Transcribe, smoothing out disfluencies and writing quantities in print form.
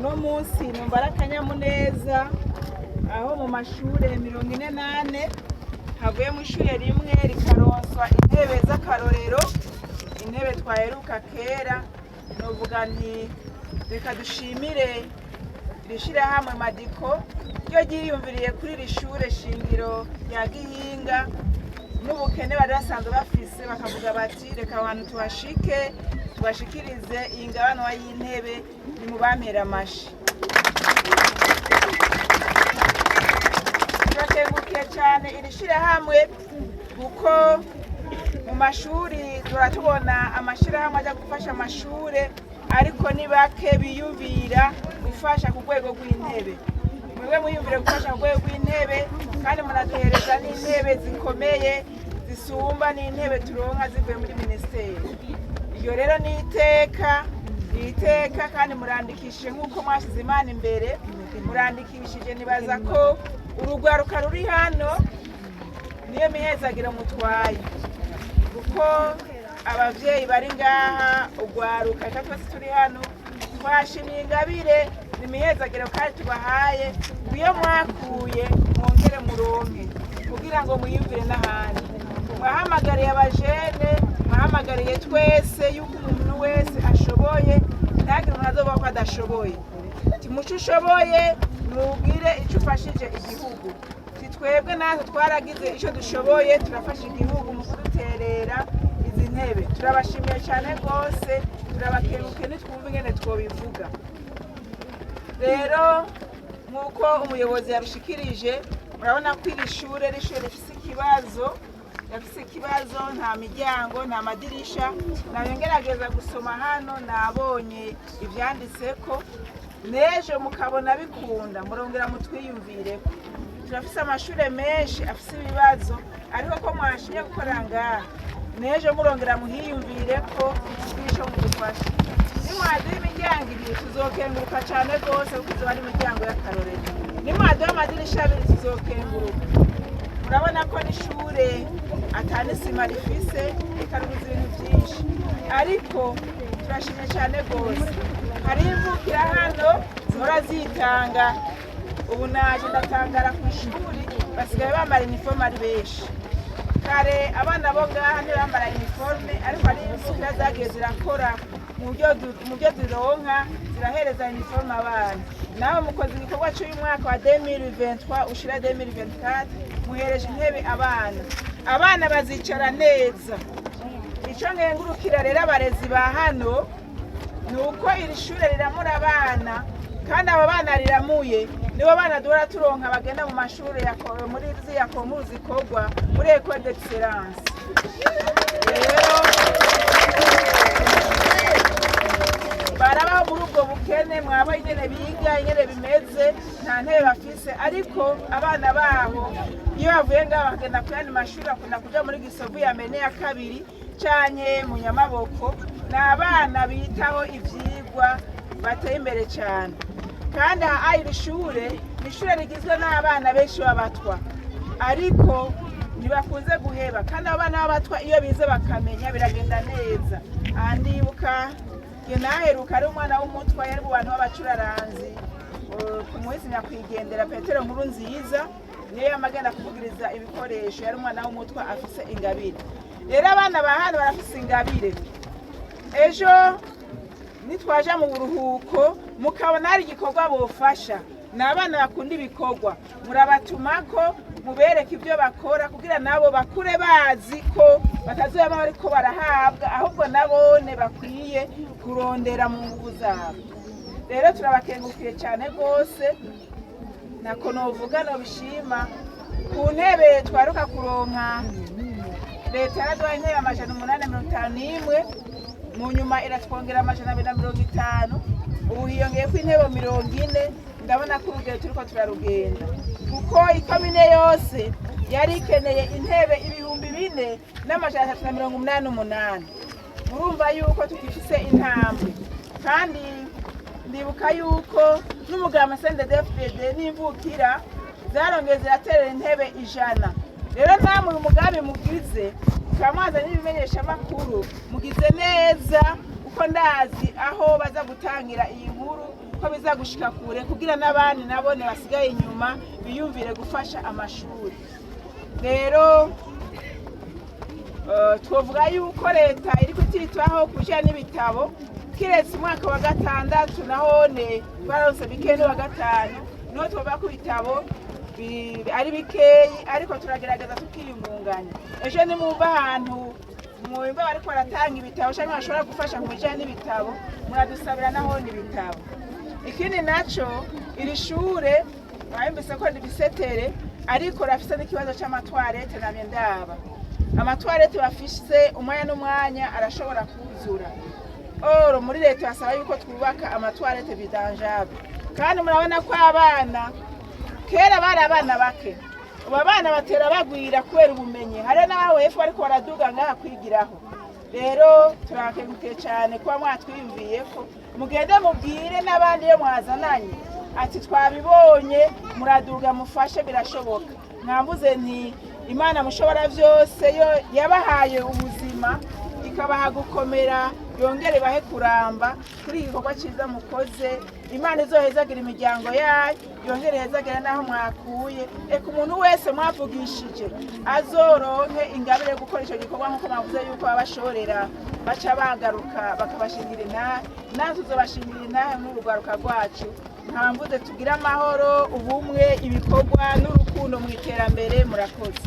Uno munsi numva ari akanyamuneza aho mu mashure 44 havuye mu ishure rimwe rikaronswa intebe z'akarorero, intebe twaheruka kera. Novuga nti reka dushimire iri shirahamwe Madiko ryo ryiyumviriye kuri iri shure shingiro rya Gihinga n'ubukene bari basanzwe bafise, bakavuga bati reka abantu tuhashike tubashikirize iyi ngabanwa y'intebe, ni mu bampera amashi. Turakengurukiye cyane iri shirahamwe kuko mu mashuri turatubona amashirahamwe ajya gufasha amashure, ariko ni bake biyumvira gufasha ku rwego rw'intebe. Mwebwe mwiyumvire gufasha ku rwego rw'intebe kandi munaduhereza n'intebe zikomeye zisumba n'intebe turonka zivuye muri minisiteri. Iryo rero ni iteka, ni iteka, kandi murandikishije nk'uko mwashyize Imana imbere, murandikishije. Nibaza ko urugwaruka ruri hano niyo mihezagiro mutwaye, kuko abavyeyi bari ngaha, urwaruka, reka twese turi hano twashimiye ingabire, ni imihezagiro kandi tubahaye. Iyo mwakuye mwongere muronke kugira ngo mwiyumvire n'ahandi. Mwahamagariye abajene, mwahamagariye twese yuko umuntu wese ashoboye, ntagire umuntu azovuga ko adashoboye. Muco ushoboye nubwire icyo ufashije igihugu. Ti twebwe natwe twaragize icyo dushoboye, turafasha igihugu mu kuduterera izi ntebe. Turabashimiye cyane rwose, turabakenguke, nitwumva ingene twobivuga. Rero nk'uko umuyobozi yabishikirije, murabona ko iri shure ari ishure rifise ikibazo, rifise ikibazo, nta miryango, nta madirisha. Nayo ngerageza gusoma hano, nabonye ivyanditseko. N'ejo mukabona bikunda, murongera mutwiyumvireko. Turafise amashure menshi afise ibibazo, ariko ko mwashimye gukora ngaha, n'ejo murongera muhiyumvireko bw'ico mudufasha. Nimwaduha imiryango ibiri tuzokenguruka cane rwose, kuko izoba ari imiryango y'akarorero. Nimwaduha amadirisha abiri tuzokenguruka. Murabona ko n'ishure ata n'isima rifise, rikarubuza ibintu vyinshi, ariko turashimye cane rwose. Hari imvukira hano zihora zitanga. Ubu naje ndatangara, ku ishuri basigaye bambara iniforume ari benshi. Kare abana bo ngaha ntibambara iniforume, ariko hari imvukira zagiye zirakora mu byo zironka zirahereza iniforume abana. Nawe mukoze igikorwa cy'uyu mwaka wa 2023 ushira 2024, muhereje intebe abana, abana bazicara neza. Icyo nkengurukira rero abarezi ba hano ni uko iri shure riramura abana, kandi abo bana riramuye nibo bana duhora turonka bagenda mu mashuri muri ziriya concours zikorwa muri Ecole d'Excellence. Rero barabaho muri ubwo bukene, mwaba ingene biga, ingene bimeze, nta ntebe bafise, ariko abana babo iyo bavuye ngaho bakagenda ku yandi mashuri, bakunda kuja muri Gisovu ya mene ya kabiri canke mu Nyamaboko. Ni abana bitaho ivyigwa, bateye imbere cyane. Kandi aha iri shure ni ishure rigizwe n'abana benshi b'abatwa, ariko ntibakunze guheba, kandi abo bana b'abatwa iyo bize bakamenya biragenda neza. Aha ndibuka nge naheruka ari umwana w'umutwa yari mu bantu b'abacuraranzi ku muhisi nyakwigendera Petero Nkuru Nziza, niyo yamagenda kuvugiriza ibikoresho. Yari umwana w'umutwa afise ingabire. Rero abana ba hano barafise ingabire. Ejo nitwaja mu buruhuko mukabona hari igikorwa bofasha, ni abana bakunda ibikorwa, murabatumako mubereke ibyo bakora kugira nabo bakure bazi ko batazoba bariko barahabwa, ahubwo nabone bakwiye kurondera mu nguvu zabo. Rero turabakengurukiye cyane rwose, ntako novuga nobishima. Ku ntebe twaruka kuronka, leta yaraduhaye intebe 851, mu nyuma iratwongera 250, ubu hiyongeyeko intebe 40. Ndabona ko urugendo turiko turarugenda, kuko ikomine yose yari ikeneye intebe 4388. Murumva yuko tugifise intambwe. Kandi ndibuka yuko n'umugambwe CNDD-FDD n'imvukira zarongeye ziraterera intebe 100. Rero namwe uyu mugambi mugize, mukaba mwazanye n'ibimenyeshamakuru, mugize neza, kuko ndazi aho baza gutangira iyi nkuru ko ko biza gushika kure, kugira n'abandi nabone basigaye inyuma biyumvire gufasha amashuri. Rero twovuga yuko leta iri kutitaho ku bijyanye n'ibitabo, kiretse umwaka wa gatandatu nahone baronse bikeyi, n'uwa gatanu niho twovuga ko ibitabo ari bikeyi, ariko turagerageza tukiyungunganya. Ejo nimwumva ahantu mwumva bariko baratanga ibitabo cyangwa bashobora gufasha mu bijyanye n'ibitabo, muradusabira nahone ibitabo. Ikindi naco, iri shure mwayumvise ko ribisetere, ariko rafise n'ikibazo c'ama toilettes. Namye ndaba ama toilettes bafise, umwanya n'umwanya arashobora kuzura. Oro muri leta basaba yuko twubaka ama toilettes vidangeables, kandi murabona ko abana kera bari abana bake, ubu abana batera bagwira kubera ubumenyi. Hariho n'abaho hepfo bariko baraduga ngaha kwigiraho. Rero turabakengurukiye cyane kuba mwatwiyumviye ko mugende mubwire n'abandi iyo mwazananye ati twabibonye, muraduga mufashe, birashoboka. Mwambuze nti Imana mushobora byose, yo yabahaye ubuzima ikabaha gukomera, yongere bahe kuramba kuri iki gikorwa cyiza mukoze. Imana izohezagira imiryango yayo, yongere ihezagira n'aho mwakuye. Eka umuntu wese mwavugishije azoronke ingabire yo gukora icyo gikorwa, nk'uko mwavuze yuko babashorera baca bagaruka bakabashingira intahe, natwe tuzobashingira intahe n'urugwaruka rwacu. Nkaba mvuze tugire amahoro, ubumwe, ibikorwa n'urukundo mu iterambere. Murakoze.